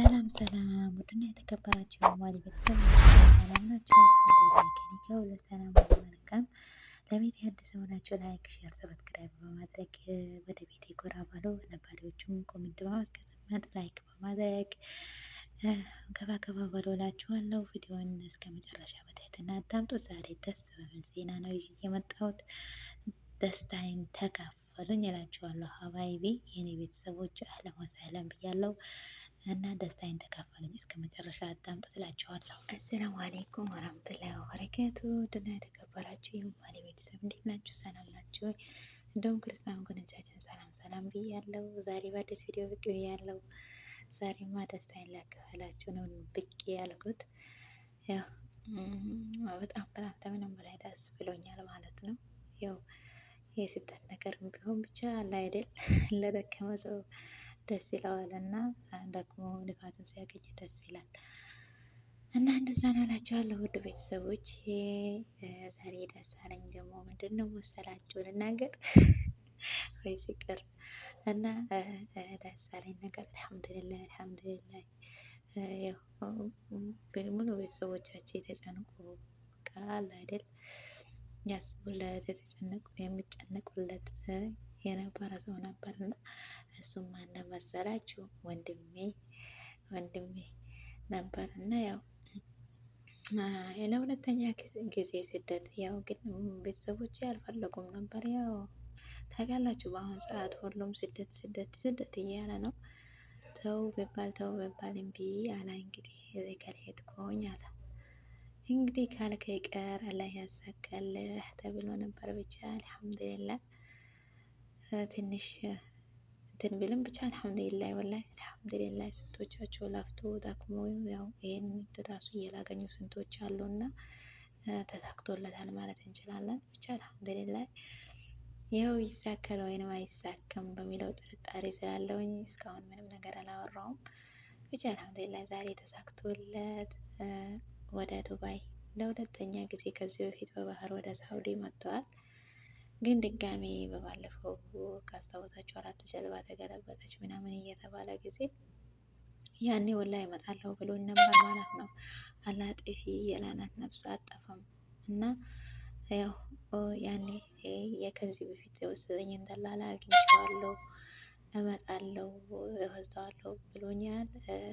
ሰላም ሰላም፣ ውድና የተከበራችሁ የማሪ ቤተሰቦች ሰላም ናቸው። አልሐምዱሊላህ ከእኔ ጋር ሁሉ ሰላም፣ ሁሉ መልካም። ለቤት አዲስ የሆናችሁ like፣ share፣ subscribe በማድረግ ወደ ቤቴ ጎራ በሉ። ነባሪዎቹም comment በማስቀመጥ like በማድረግ ገባ ገባ በሉ እላችኋለሁ። ቪዲዮውን እስከ መጨረሻ በትህትና አዳምጡ። ዛሬ ደስ በሚል ዜና ነው ይዤ የመጣሁት። ደስታዬን ተካፈሉኝ እላችኋለሁ። حبايبي የኔ ቤተሰቦች أهلا وسهلا ብያለሁ እና ደስታዬን ተካፈሉኝ እስከ መጨረሻ አዳምጡ እላችኋለሁ። السلام عليكم ورحمة الله وبركاته። ድና የተከበራችሁ የሙባሌ ቤተሰብ እንዴት ናችሁ? ሰላም ናችሁ ወይ? እንደውም ክርስቲያን ወገኖቻችን ሰላም ሰላም ብያለሁ። ዛሬ በአዲስ ቪዲዮ ብቅ ብያለሁ። ዛሬማ ደስታዬን ላካፍላችሁ ነው ብቅ ያልኩት። ያው በጣም በጣም ከምንም በላይ ደስ ብሎኛል ማለት ነው። ያው የስደት ነገርም ቢሆን ብቻ አለ አይደል ለደከመ ሰው ደስ ይለዋል እና ደግሞ ልፋቱን ሲያገኝ ደስ ይላል እና እንደዛ ነው እላቸዋለሁ። ውድ ቤተሰቦች ዛሬ ደስ አለኝ። ደግሞ ምንድን ነው መሰላችሁ ልናገር ወይስ ይቅር? እና ደስ አለኝ ነገር አልሐምዱሊላህ አልሐምዱሊላህ። ያው ሙሉ ቤተሰቦቻችን የተጨንቁ ቃል አይደል ያስቡለት የተጨነቁ የሚጨነቁለት የነበረ ሰው ነበርና እሱም ማን መሰላችሁ? ወንድሜ ወንድሜ ነበር። እና ያው ለሁለተኛ ጊዜ ስደት ያው ግን ቤተሰቦቼ አልፈለጉም ነበር። ያው ታውቃላችሁ በአሁኑ ሰዓት ሁሉም ስደት ስደት ስደት እያለ ነው። ተው ቢባል ተው ቢባል እምቢ አለ። እንግዲህ እዚህ ካልሄድኩኝ አለ። እንግዲህ ካልከ ይቀር አላህ ያሳካልህ ተብሎ ነበር። ብቻ አልሐምዱሊላህ ትንሽ እንትን ቢልም ብቻ አልሐምዱሊላህ ወላሂ አልሐምዱሊላህ። ስንቶቻቸው ላፍቶ ደክሞ ያው ይሄን ራሱ እያላገኙ ስንቶች አሉና ተሳክቶለታል ማለት እንችላለን። ብቻ አልሐምዱሊላህ ያው ይሳካል ወይንም አይሳካም በሚለው ጥርጣሬ ስላለውኝ እስካሁን ምንም ነገር አላወራውም። ብቻ አልሐምዱሊላህ ዛሬ ተሳክቶለት ወደ ዱባይ ለሁለተኛ ጊዜ ከዚህ በፊት በባህር ወደ ሳውዲ መጥተዋል። ግን ድጋሜ በባለፈው ካስታወሳችሁ አራት ጀልባ ተገለበጠች ምናምን እየተባለ ጊዜ ያኔ ወላሂ እመጣለሁ ብሎ ነበር ማለት ነው። አላጥፊ የላናት ነፍስ አጠፋም እና ያው ያኔ የከዚህ በፊት የወሰደኝን ደላላ አግኝቼዋለሁ፣ እመጣለሁ፣ እወስደዋለሁ ብሎኛል።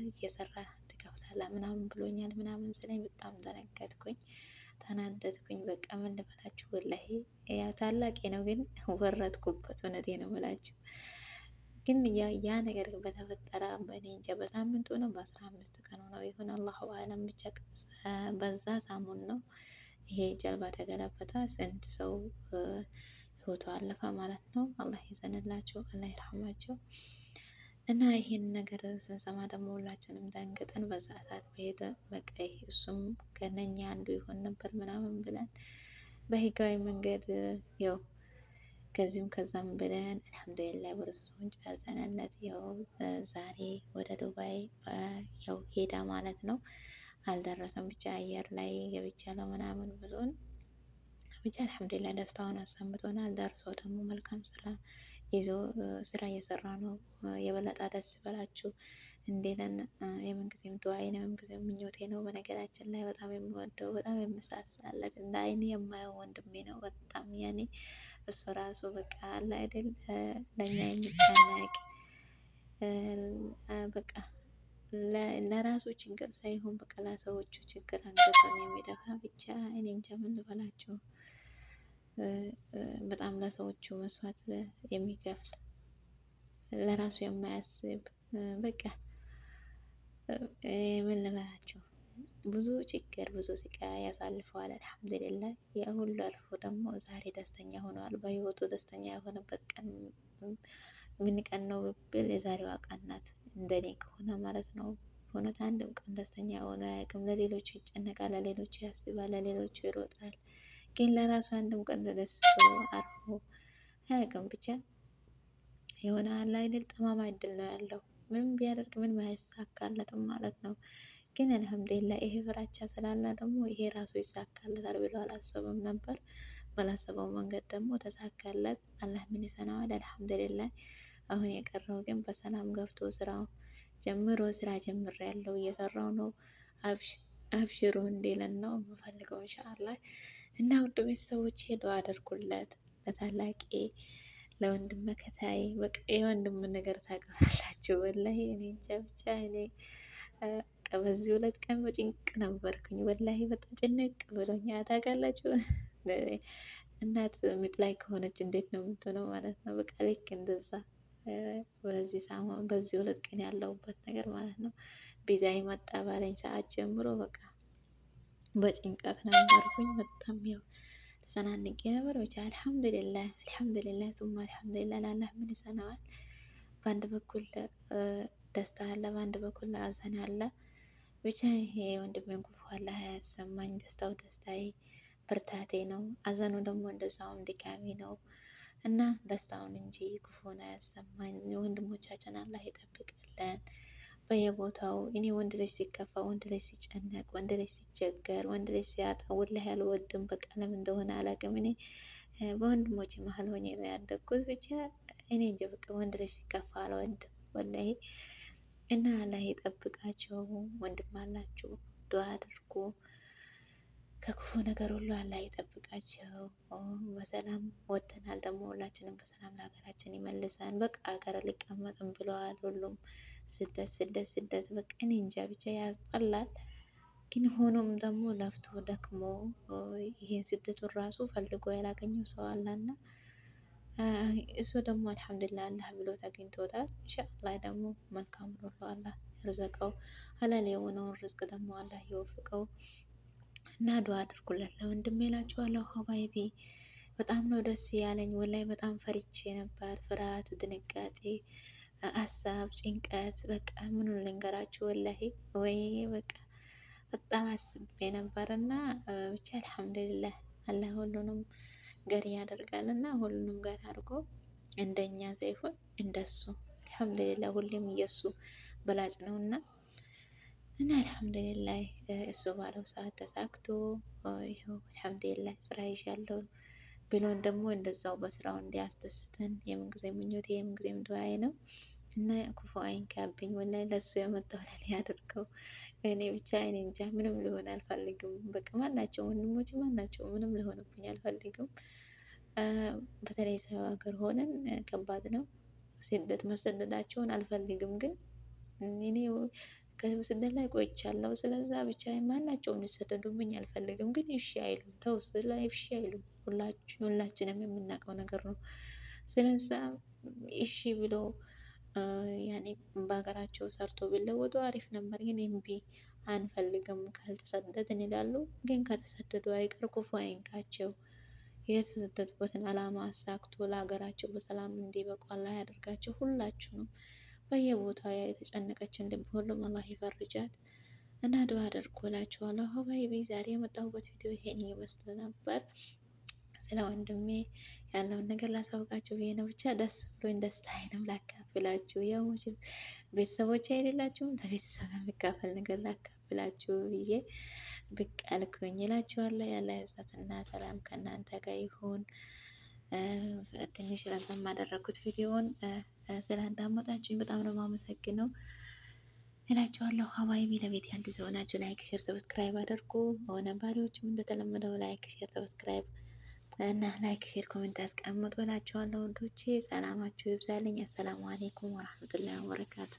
እየሰራ ትከፍላለህ ምናምን ብሎኛል ምናምን ስለኝ በጣም ደነገጥኩኝ፣ ተናደድኩኝ። በቃ ምን ልበላችሁ ወላሂ ያው ታላቄ ነው ግን ወረድኩበት። እውነቴ ነው የምላችሁ። ግን ያ ነገር በተፈጠረ በእኔ እንጃ በሳምንቱ ነው በ15 ቀኑ ነው ይሁን አላሁ አለም ብቻ በዛ ሳሙን ነው ይሄ ጀልባ ተገለበጠ። ስንት ሰው ህይወቱ አለፈ ማለት ነው። አላህ ይዘንላቸው፣ አላህ ይርሐማቸው። እና ይሄን ነገር ስንሰማ ደግሞ ሁላችንም ደንግጠን በዛ ሰዓት በሄደ በቃ እሱም ከነኛ አንዱ ይሆን ነበር ምናምን ብለን በህጋዊ መንገድ ያው ከዚህም ከዛም ብለን አልሐምዱሊላህ ወደ ጨርሰንለት ያው ዛሬ ወደ ዱባይ ያው ሄዳ ማለት ነው። አልደረሰም ብቻ አየር ላይ ገብቻለሁ ምናምን ብሎን ብቻ አልሐምዱሊላህ ደስታውን አሰምቶናል። ደርሶ ደግሞ መልካም ስራ ይዞ ስራ እየሰራ ነው። የበለጠ ደስ በላችሁ እንዲለን የምንጊዜም ዱዓዬ ነው፣ የምንጊዜም ምኞቴ ነው። በነገራችን ላይ በጣም የምወደው በጣም የምሳሳለት እንደ አይኔ የማየው ወንድሜ ነው። በጣም ያኔ እሱ ራሱ በቃ አለ አይደል ለእኛ የሚጨነቅ በቃ ለራሱ ችግር ሳይሆን በቃ ለሰዎቹ ችግር አንገቱን የሚደፋ ብቻ እኔ እንጃ ምን ልበላችሁ። በጣም ለሰዎቹ መስዋዕት የሚከፍል ለራሱ የማያስብ በቃ ምን ልበላችሁ ብዙ ችግር ብዙ ስቃይ ያሳልፈዋል። አልሐምዱሊላህ ያ ሁሉ አልፎ ደግሞ ዛሬ ደስተኛ ሆኗል። በህይወቱ ደስተኛ የሆነበት ቀን ምን ቀን ነው ብል የዛሬዋ ቀን ናት፣ እንደኔ ከሆነ ማለት ነው። በእውነት አንድም ቀን ደስተኛ ሆኖ አያውቅም። ለሌሎቹ ይጨነቃል፣ ለሌሎቹ ያስባል፣ ለሌሎቹ ይሮጣል። ግን ለራሱ አንድም ቀን ተደስቶ አርፎ አያውቅም። ብቻ የሆነ አለ አይደል ጠማማ እድል ነው ያለው። ምንም ቢያደርግ ምንም አይሳካለትም ማለት ነው። ግን አልሐምዱሊላህ ይሄ ፍራቻ ስላለ ደግሞ ይሄ ራሱ ይሳካለታል ብሎ አላሰበም ነበር። ባላሰበው መንገድ ደግሞ ተሳካለት። አላህ ምን ይሰናዋል? አልሐምዱሊላህ። አሁን የቀረው ግን በሰላም ገብቶ ስራው ጀምሮ ስራ ጀምሬያለሁ፣ እየሰራው ነው፣ አብሽሩ እንዲለን ነው የምፈልገው ኢንሻአላህ። እና ውድ ቤተሰቦቼ ዱአ አድርጉለት ለታላቄ፣ ለወንድም መከታዬ። በቃ የወንድም ነገር ታውቃላችሁ። ወላሂ እኔ እንጃ ብቻ እኔ በዚህ 2 ቀን በጭንቅ ነበርኩኝ። ወላሂ በጣም ጭንቅ ብሎኛል። ታውቃላችሁ እናት ምጥ ላይ ከሆነች እንዴት ነው የምትሆነው ማለት ነው። በቃ ልክ እንደዛ በዚህ ሳሞን በዚህ 2 ቀን ያለሁበት ነገር ማለት ነው። ቪዛ መጣ ባለኝ ሰዓት ጀምሮ በቃ በጭንቀት ነበርኩኝ። በጣም ያው ተጨናንቄ ነበር። ብቻ አልሐምዱሊላህ አልሐምዱሊላህ ቱማ አልሐምዱሊላህ፣ ለአላህ ምን ይሰናዋል። በአንድ በኩል ደስታ አለ፣ በአንድ በኩል ሀዘን አለ። ብቻ ይሄ ወንድሜን ክፉ አላህ አያሰማኝ። ደስታው ደስታዬ ብርታቴ ነው፣ ሀዘኑ ደግሞ እንደዛውም ድካሜ ነው እና ደስታውን እንጂ ክፉን አያሰማኝ። ወንድሞቻችን አላህ ይጠብቅልን በየቦታው። እኔ ወንድ ልጅ ሲከፋ፣ ወንድ ልጅ ሲጨነቅ፣ ወንድ ልጅ ሲቸገር፣ ወንድ ልጅ ሲያጣ ወላሂ አልወድም። በቃ ለምን እንደሆነ አላውቅም። እኔ በወንድሞቼ መሀል ሆኜ ነው ያደግኩት። ብቻ እኔ እንጃ በቃ ወንድ ልጅ ሲከፋ አልወድም ወላሂ። እና አላህ ይጠብቃቸው። ወንድም አላችሁ ዱአ አድርጉ። ከክፉ ነገር ሁሉ አላህ ይጠብቃቸው። በሰላም ወጥተናል ደግሞ ሁላችንም በሰላም ለሀገራችን ይመልሰን። በቃ ሀገር ሊቀመጥም ብለዋል ሁሉም። ስደት ስደት ስደት በቃ እኔ እንጃ ብቻ ያስጠላል። ግን ሆኖም ደግሞ ለፍቶ ደክሞ ይሄን ስደቱን ራሱ ፈልጎ ያላገኘው ሰው አለና እሱ ደግሞ አልሐምዱሊላህ አላህ ብሎ አግኝቶታል። ኢንሻአላህ ደግሞ መልካም ሁሉ አላህ ይርዘቀው፣ ሀላል የሆነውን ርዝቅ ደግሞ አላህ ይወፍቀው እና ዱአ አድርጉለት ለወንድሜ እላችኋለሁ። ሀባይቢ በጣም ነው ደስ ያለኝ። ወላይ በጣም ፈርቼ ነበር። ፍርሃት፣ ድንጋጤ፣ ሀሳብ፣ ጭንቀት በቃ ምኑን ልንገራችሁ ወላሂ ወይ በቃ በጣም አስቤ ነበር እና ብቻ አልሐምዱሊላህ አላህ ሁሉንም ገር ያደርጋል እና ሁሉንም ገር አድርጎ እንደኛ ሳይሆን እንደሱ አልሐምዱሊላህ ሁሌም እየሱ በላጭ ነውና እና አልሐምዱሊላህ እሱ ባለው ሰዓት ተሳክቶ ይኸው አልሐምዱሊላህ ስራ ይዣለሁ ብሎን ደግሞ እንደዛው በስራው እንዲያስደስተን የምንጊዜም ምኞቴ የምንጊዜም ዱዓዬ ነው። እና ክፉ አይንካብኝ፣ ወላሂ ለሱ የመጣው ለኔ ያድርገው። እኔ ብቻ እኔ እንጃ ምንም ሊሆን አልፈልግም። በቃ ማናቸው ወንድሞች ማናቸው ምንም ሊሆንብኝ አልፈልግም። በተለይ ሰው ሀገር ሆነን ከባድ ነው። ስደት መሰደዳቸውን አልፈልግም፣ ግን እኔ ከስደት ላይ ቆይቻለሁ። ስለዛ ብቻ ማናቸውም ሊሰደዱብኝ አልፈልግም፣ ግን እሺ አይሉም። ተው ስለ እሺ አይሉም። ሁላችንም የምናውቀው ነገር ነው። ስለዛ እሺ ብሎ ያኔ በሀገራቸው ሰርቶ ቢለወጡ አሪፍ ነበር። ግን እምቢ አንፈልግም ካልተሰደድን ይላሉ። ግን ከተሰደዱ አይቀር ክፉ አይንካቸው። የተሰደዱበትን ዓላማ አሳክቶ ለሀገራቸው በሰላም እንዲበቁ አላህ ያደርጋቸው። ሁላችሁንም በየቦታው የተጨነቀችን ልብ ሁሉም አላህ ይፈርጃት እና ዱአ አድርጉ እላችኋለሁ። ሀባይቢ ዛሬ የመጣሁበት ቪዲዮ ይሄን ይመስል ነበር። ስለ ወንድሜ ያለውን ነገር ላሳውቃችሁ ብዬ ነው። ብቻ ደስ ብሎኝ ደስታዬንም ላካፍላችሁ፣ ያው መቼም ቤተሰቦች አይደላችሁም ለቤተሰብ የሚካፈል ነገር ላካፍላችሁ ብዬ ብቅ አልኩኝ እላችኋለሁ። ያለ እዝነትና ሰላም ከእናንተ ጋር ይሁን። ትንሽ ረዘም አደረኩት ቪዲዮውን። ስላዳመጣችሁኝ በጣም ነው የማመሰግነው እላችኋለሁ። ሀባይቢ ለቤት አዲስ የሆናችሁ like፣ share፣ subscribe አድርጉ። ነባሪዎችም እንደተለመደው like፣ share፣ subscribe እና like፣ share፣ comment አስቀምጡ እላችኋለሁ። ውዶቼ ሰላማችሁ ይብዛልኝ። አሰላሙ አለይኩም ወራህመቱላሂ ወበረካቱ።